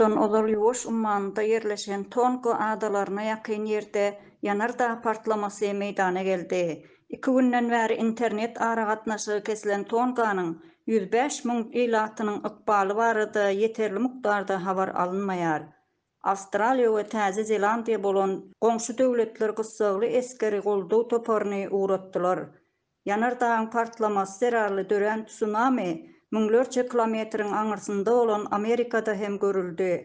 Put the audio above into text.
Mundan ozal Ýuwaş ummanynda ýerleşen Tonga adalaryna ýakyn ýerde ýanardag partlamasy meýdana geldi. Iki günden bäri internet aragatnaşygy kesilen Tonganyň 105 000 ilatynyň ykbaly barada ýeterli mukdarda habar alynmaýar. Awstraliýa we Täze Zelandiýa bolan goňşy döwletler gyssagly esgeri goldaw toparyny ugratdylar. Ýanardagyň partlamasy zerarly dörän tsunami müňlerçe kilometriň aňyrsynda bolan Amerikada hem görüldi.